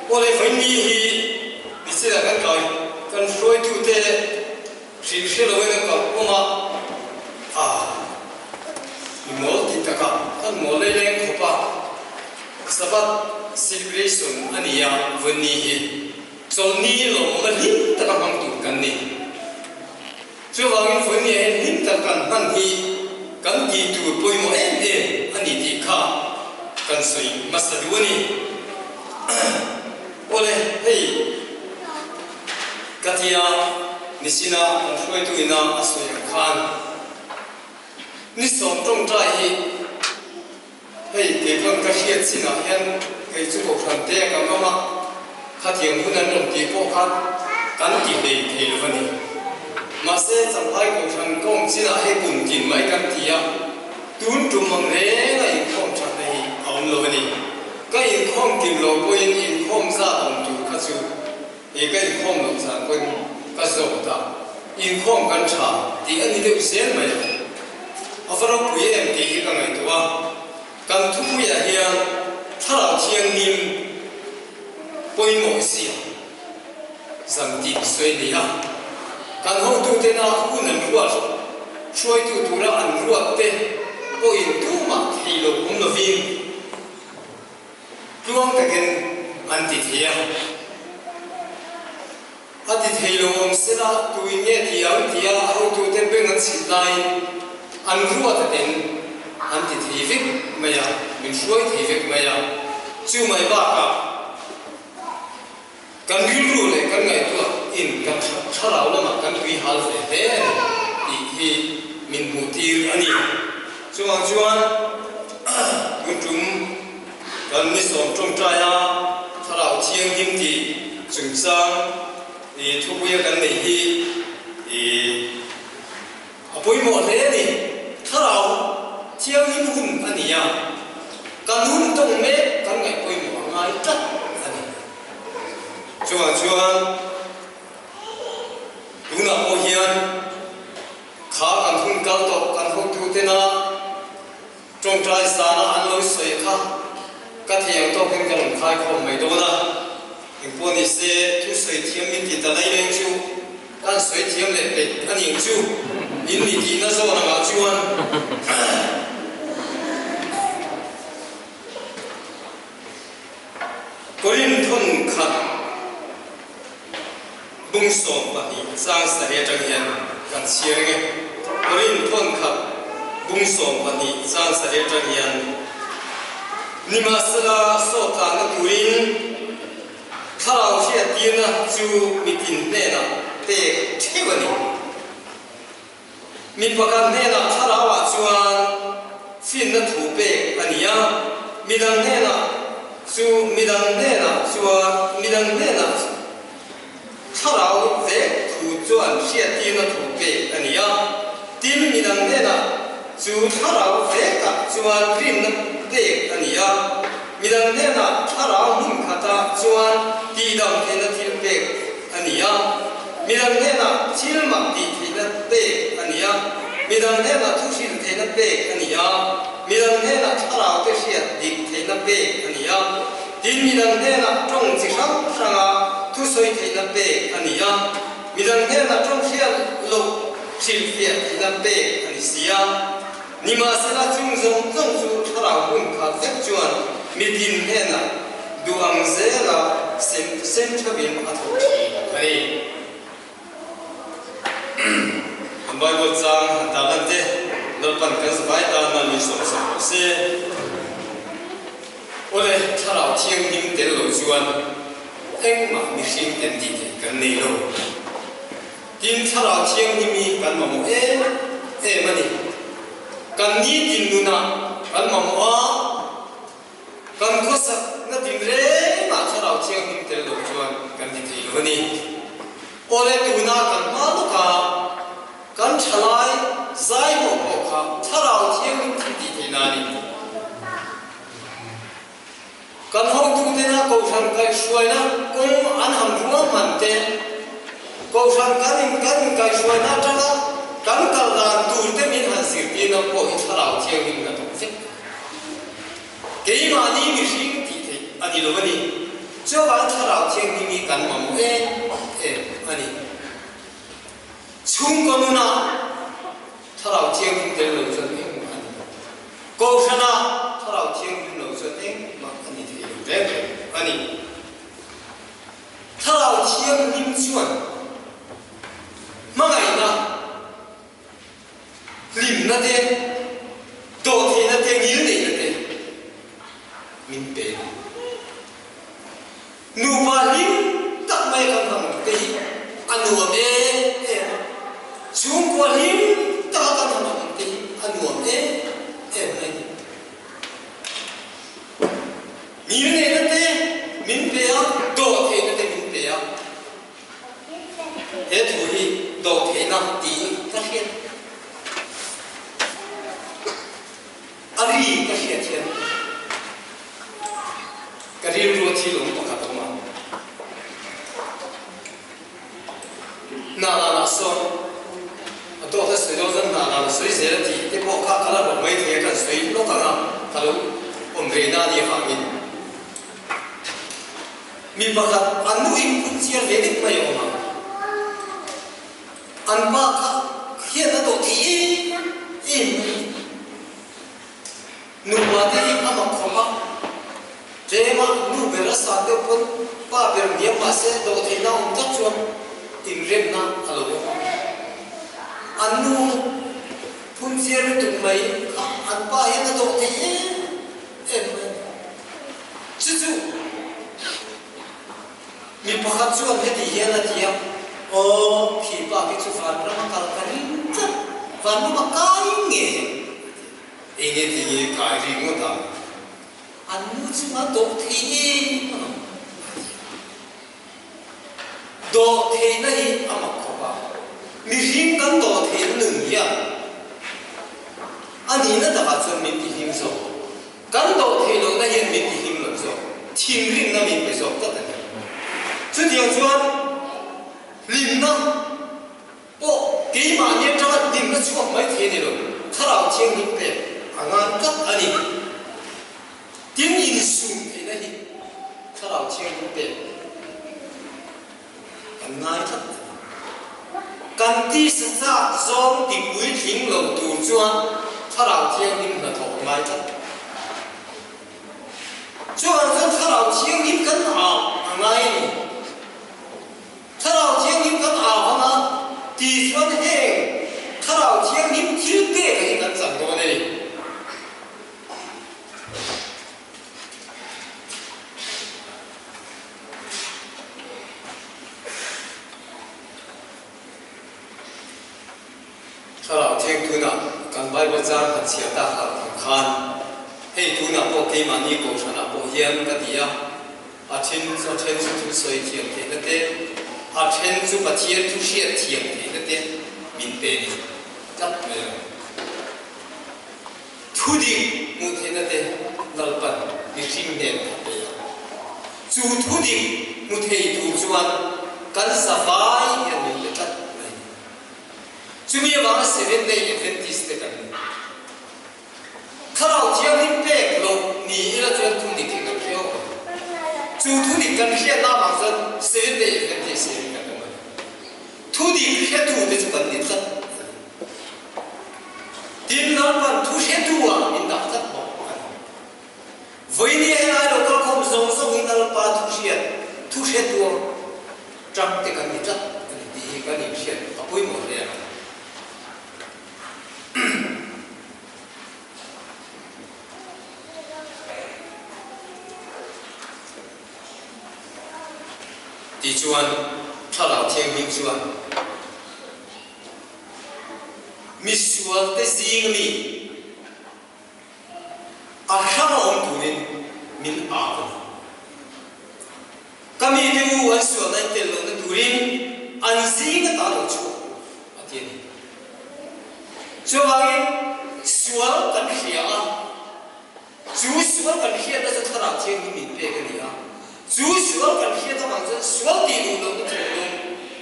Awle vawiin hi Nichina kan kai kan hruaitute hrilh hre loin an kal awm a, a mi mawl tih takah kan mawl lei leng khawp a, Sabbath celebration a ni a, vawiin hi chawlhni lawmawm a hlim taka hmang tur kan ni. Chuvangin vawiin hian hlim tak kan hman hi kan tih tur pawimawh em em a ni tih kha kan sawi hmasa duh a ni. Awle, hei ka tia Nisina kan hruaitu ina a sawi ang khan ni 10 tawngtai hi hei keipawn ka hriat chinah hian kei chu kohhran te a kan awm a, khatiang hun an rawn tih pawh kha kan ti hlei thei lo a ni. Mahse, Champhai kohhran ka awm chinah hei kum tin mai kan ti a, tun tum ang reng a inkhawm thatna hi a awm lo a ni. Ka inkhawm kim lo pawhin inkhawm zat awm tur kha chu he ka inkhawm loh zan pawhin ka zawt a, inkhawm kan tha tih a ni deuh zel mai a. A va ropui em tih hi ka ngaihtuah a, kan thupuiah hian Thlarau Thianghlim pawimawh zia zan tih sawi a ni a. Kan hotutena hun an ruat, hruaitu tura an ruat te pawhin tumah thei lo awm lovin tluang takin an ti thei a. A ti thei lo awm sela tuin nge ti ang tia a hotute beng an chhit laiin an ruat atin an ti thei vek mai a, min hruai thei vek mai a. Chu mai bakah kan rilru leh kan ngaihtuah in kan thlarau lamah kan tui hal ve hle a ni tih hi min hmuh tir a ni. Chungah chuan tun tum kan ni 10 tawngtai a Thlarau Thianghlim tih chungchang i thupuia kan neih hi i a pawimawh hle a ni. Thlarau Thianghlim hun a ni a, kan hun tawng mek kan ngaih pawimawh a ngai tlat a ni. Chungah chuan tunah pawh hian kha kan hun kal tawh kan hotutena tawngtai zana an lo sawi kha ka thei ang tawkin ka rawn khai khawm mai dawn a. Engpawh ni se thu sawi thiam min ti ta lai reng chu kan sawi thiam leh peih a ning chu in mi tihna zawn angah chuan Korin thawn khat bung 12 chang 7 atang hian kan chhiar ang e. Korin thawn khat bung 12 chang 7 atang hian Nimahsela sawtlanna turin Thlarau hriattirna chu mitin hnenah pek theuh a ni. Mi pakhat hnenah Thlarauah chuan finna thu pek a ni a, midang hnenah chu midang hnenah chuan midang hnenah Thlarau vek thu chuan hriattirna thu pek a ni a, tin midang hnenah chu Thlarau vekah chuan rinna pek a ni a, midang hnenah Thlarau hmun khatah chuan tihdam theihna thil pek a ni a, midang hnenah thil mak tih theihna pek a ni a, midang hnenah thu hrilh theihna pek a ni a, midang hnenah thlarau te hriat dik theihna pek a ni a, tin midang hnenah tawng chi hrang hranga thu sawi theihna pek a ni a, midang hnenah tawng hriat loh hrilhfiah theihna pek a ni si a. Nimahsela chung zawng zawng chu thlarau hun khat vek chuan mitin hnenah duh ang zela sem sem theuhin a thawk thin a ni. An Bible chang han tar lan te, Lalpan kan zavai tana min sawmsak rawh se. Awle, Thlarau Thianghlim tel lo chuan engmah mihring ten tih theih kan nei lo. Tin, Thlarau Thianghlim hi kan mamawh em em a ni. Kan nitin nunah kan mamawh a, kan khawsak na tin rengah Thlarau Thianghlim tel lo chuan kan ti thei lo a ni. Awle, tuna kan hma lawka kan thalai zai ho pawh kha Thlarau Thianghlim thil tih theihna a ni. Kan hotutena kohhran kaihhruaina kawng an han ruahman te, kohhran kan in kan inkaihhruaina atanga kan kal dan tur te min han zirtirna pawh hi Thlarau Thianghlim na thawk vek a. Keimahni mihring tih theih a ni lo a ni. Chuvang Thlarau. kan mamawh em em a ni. Chhungkaw nunah Thlarau Thianghlim tel lo chuan engmah a ni lo. Kohhranah Thlarau Thianghlim lo chuan engmah a ni thei lo reng reng a ni. Thlarau Thianghlim chuan hmangaihna, hlimna te, dawhtheihna te, ngilneihna te min pe. Nupa hlim tak mai kan hang te hi a nuam em em a, chhungkua hlim taka kan han hang te hi a nuam em em mai ni. Ngilneihna te min pe a, dawhtheihna te min pe a. He thu hi dawhtheihna tiin ka hriat. A ri ka hriat hian ka rilru a thil awm pakhat a awm a. Hna lanah sawn a dawt a sawi lo chuan hna lan a sawi zel a tih te pawh kha ka la rawk mai thei a, kan sawi lawk ang a, ka lo awm rei na a nih avangin. Mi pakhat an nuin phun chiar ve deuh mai a awm a, an pa kha hian a dawh thei em em mai. Nupa te hi a mak khawp a, tlema nu ber a san deuh pawn pa ber hniam mah se dawh theihna awm tlat chuan inremna a lo awm a. An nu phun chiar lutuk mai kha an pa hian a dawh thei em em mai a ni. Chu chu mi pakhat chuan heti hian a ti a, Aw, khi pa khi chu vanram a kal ka ring tlat, vanram a kai nge? a ti a. Enge ti nge kai ri ngawt ang? An nu chunga dawh thei em a ti a. Dawh theihna hi a mak khawp a, mihring kan dawh theihna nun hian a nihna takah chuan min tihlim zawk. Kan dawh theih lohna hian min tihlim lo zawk, thinrimna min pe zawk tlat a ni. Chutiang chuan hlimna pawh keimahni atanga hlimna chhuak mai thei a ni lo, Thlarau Thianghlim pek a ngai tlat a ni. Tin, insum theihna hi Thlarau Thianghlim pek kan ngai tlat a ni. Kan tisa chak zawng ti puitling lo tur chuan Thlarau Thianghlim hnathawh a ngai tlat. Chuvang chuan Thlarau Thianghlim kan au a ngai a ni. Thlarau Thianghlim kan au ang a ti chuan heng Thlarau Thianghlim thil pek hi kan chan dawn a ni. Thlarau Thiang tunah kan Bible chang han chhiar tak ang ang khan hei tunah pawh keimahni kohhranah pawh hian ka ti a, a then a then chu thu sawi thiam theihna te, a then chu Pathian thu hriat thiam theihna te min pe ni tlat mai lo. Thu dik hmuh theihna te Lalpan mihring hnen a pe a. Chu thu dik hmu thei tur chuan kan zavai hian min pe tlat mai. Chumi avanga Seventh Day Adventist te kan ni. Thlarau Thianghlim pek loh ni ila chuan thu dik hi kan hre awk lo. Chu thu dik kan hriatna avang chuan Seventh Day Adventist hian kan awm a ni. Thu dik hretu te chu kan ni tlat a ni. Tin, Lalpan thu hretu ah min dah tlat bawk a ni. Vawinia helai lo kalkhawm zawng zawng hi Lalpa thu hriat, thu hretu tang te kan ni tlat a ni tih hi kan inhriat a pawimawh hle a. Tichuan, Thlarau Thianghlim chuan, Misualte zing mi a hrang a awm turin min au a ni. Ka mite u an sualna in tel lohna turin an zing ata lo chhuak a ti a ni. Chuvangin sual kan hria a. Chu sual kan hriatna chu Thlarau Thianghlim min pek a ni a. Chu sual kan hriat avang chuan sual tih duh lohna thinlung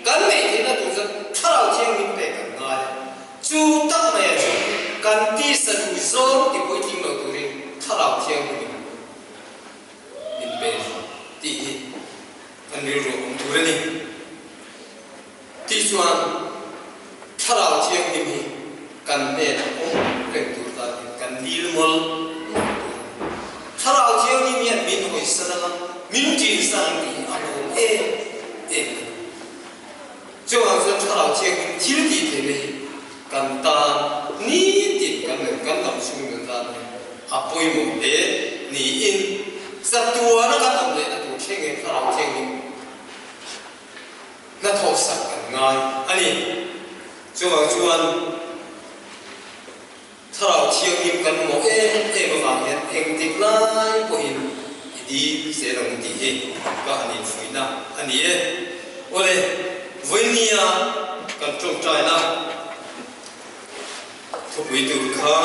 kan neih theihna tur chuan Thlarau Thianghlim pek kan ngai a. Chu tak maiah chuan kan tisa duh zawng ti puitling lo turin Thlarau Thianghlim min pe tih hi kan. rilru a awm tur a ni. Tichuan, Thlarau Thianghlim hi kan hnenah awm reng tur tan hian kan dil mawlh mawlh tur a ni. Thlarau Thianghlim hian min hawisan anga min ṭinsan ang tih hi a hlawm em em a ni. Chuvang chuan Thlarau Thianghlim thil tih theihna hi kan tan nitin kan nun kan dam chhung nun tan hian a pawimawh hle niin chatuana kan awm lehna tur thlengin Thlarau Thianghlim hnathawhsak kan ngai a ni. Chuvang chuan Thlarau Thianghlim kan mawh em em avang hian engtik lai pawhin i dil zel ang tih hi ka han infuihna a ni e. Awle, vawinia kan tawngtaina thupui tur kha.